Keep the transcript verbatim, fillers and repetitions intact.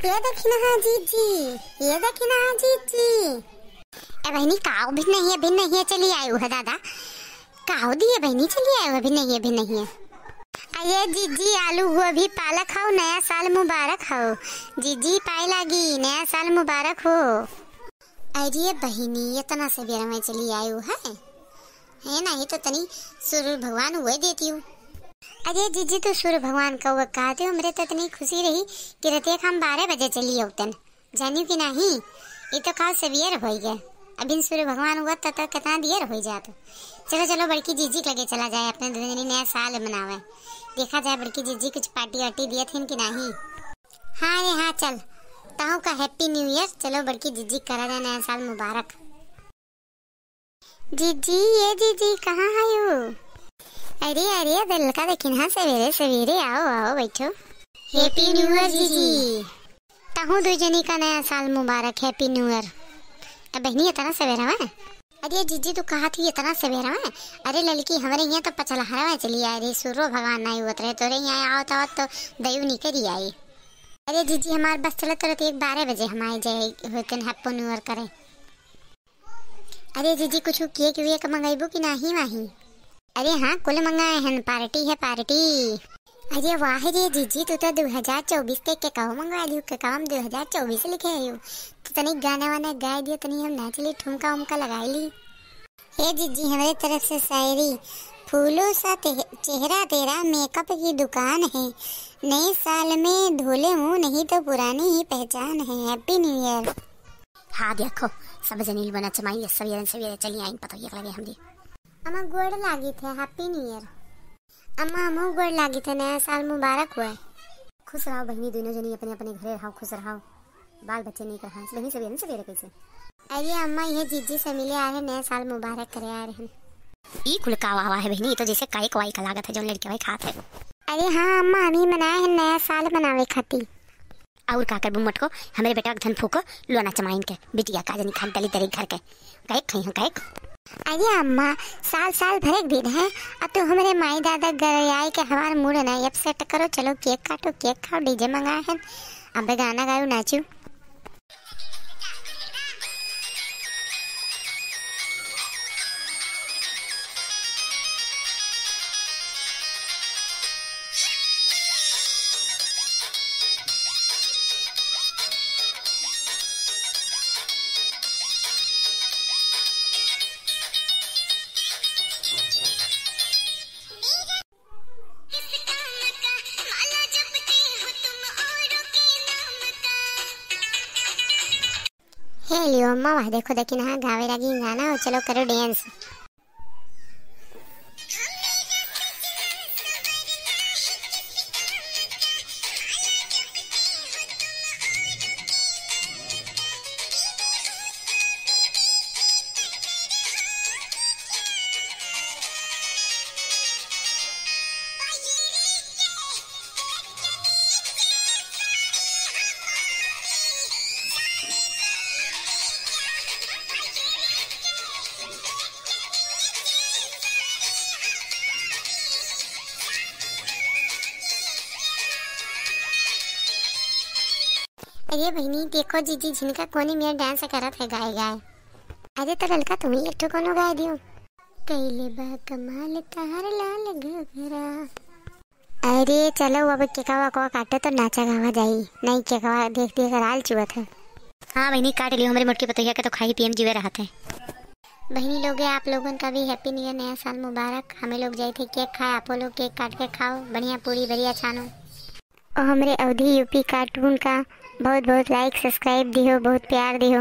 ये देखी ना, हाँ जीजी, ये देखी ना, हाँ जीजी। ए बहिनी, काव भी नहीं है, भी नहीं है, चली आयु है दादा। काव दिए बहिनी, चली आयु है, भी नहीं है, भी नहीं है। अरे जीजी, आलू गोभी पालक हो, नया साल मुबारक हो। जीजी, पाए लागी, नया साल मुबारक हो। अरे बहिनी, इतना सवेर में चली आयु है? है ना, ये तो तनी सूर्य भगवान हुए देती हूँ। अरे जीजी, तू सूर्य भगवान का हुआ कहते हो, हमरे तो इतनी खुशी रही कि रतिया के हम बारह बजे चली अउतन, जानियो कि नहीं, ये तो काल सवेर होई गए। अभी सूर्य भगवान हुआ तो, तो कितना देर होई जात। चलो, चलो, बड़की जीजी के लगे चला जाए, अपने दुनिया नया साल मनावे, देखा जाए बड़की जीजी कुछ पार्टी वार्टी दिए थे कि नहीं। हाँ रे हाँ, चल, तहु का happy new year। चलो बड़की जीजी, करा जाए नया साल मुबारक। जीजी, ये जीजी, कहाँ है यू? अरे, अरे, ललका देखिन, हाँ, सवेरे, सवेरे, आओ, आओ, बैठो। Happy New Year, जीजी। तहु दुई जनी का नया साल मुबारक, Happy New Year। अब बहिनी, इतना सवेरा में? अरे जीजी, तू कहा थी इतना सवेरा में? अरे ललकी, हमरे यहाँ तो पचलहरा में चली आए रे, सूर्य भगवान नहीं होत रहे, तोरे यहाँ आओ तो, तो दयु निकरी आई। अरे जीजी, हमार बस चलत रहती, एक बारह बजे हम आए जाए होते Happy New Year करे। अरे जीजी, कुछ केक वेक मंगइबू कि नाही वाही? अरे हाँ, कुल मंगाए हन, पार्टी है पार्टी। अरे वाह रे जीजी, तू तो दो हज़ार चउबीस के केकवा मंगा लियो, केकवा में दो हज़ार चउबीस लिखे है। तो तनी गाना वाना गाए दियो, तनी हम नाच ली, ठुमका उमका लगाए ली। हे जीजी, हमरे तरफ से शायरी। फूलों सा ते-, चेहरा तेरा मेकअप की दुकान है, नए साल में धो ले मुंह, नहीं तो पुरानी ही पहचान है। Happy New Year। हाँ देखो, सब जनी बना चमाई, सवेरे सवेरे चली आई, पता ये लगे हमरी। अम्मा गोड़ लागी थे, Happy New Year। अम्मा, हमहू गोड़ लागी थे, नया साल मुबारक हुए। खुश रहो बहिनी, दोनों जनी अपने अपने घरे रहो, खुश रहो, बाल बच्चे नहीं कहा बहिनी, सवेरे सवेरे कैसे। अरे अम्मा, ये जीजी से मिले आ रहे, नया साल मुबारक करे आ रहे हैं। ई कुल का वाह वाह है बहिनी, ये तो जैसे काई कवाई का लागत है, जो लड़के भाई खात है। अरे हाँ अम्मा, हम ही मनाए हैं नया साल मनावे खातिर। और का करबू मोटको, हमरे बेटा के धन फूको, लोना चमाइन के, बिटिया का जनी खान दली दरी घर के, कहे खाई हम कहे। अरे अम्मा, साल साल भर एक दिन है, आ तू हमरे माई दादा घर आए के हमार मूड ना upset करो। चलो केक काटो, केक खाओ, डीजे मंगाए हैं, अबे गाना गाओ, नाचो। हे लियो अम्मा, वाह देखो देखी ना गावे लागी गाना, और चलो करो dance। अरे बहिनी, देखो जीजी झिनका कोनी में dance करत है गाए गाए। अरे त ललका, तुम ही एक ठो कोनो गाए दियो। कैले बा कमाल तहार लाल घघरा। अरे चलो, अब केकवा को काटे तो नाचा गावा जाई। नहीं, केकवा देख देख राल चुअत है। हाँ बहिनी, काट लियो, हमरे मोटकी पतोहिया के तो खाई पिए में जीवे रहत है। बहिनी लोगे, आप लोगन का भी Happy New Year, नया साल मुबारक। हमें लोग जाए थे केक खाए, आपो लोग केक काट के खाओ, बढ़िया पूरी बढ़िया छानो। और हमरे अवधी यूपी cartoon का बहुत बहुत like, subscribe दिहो, बहुत प्यार दिहो।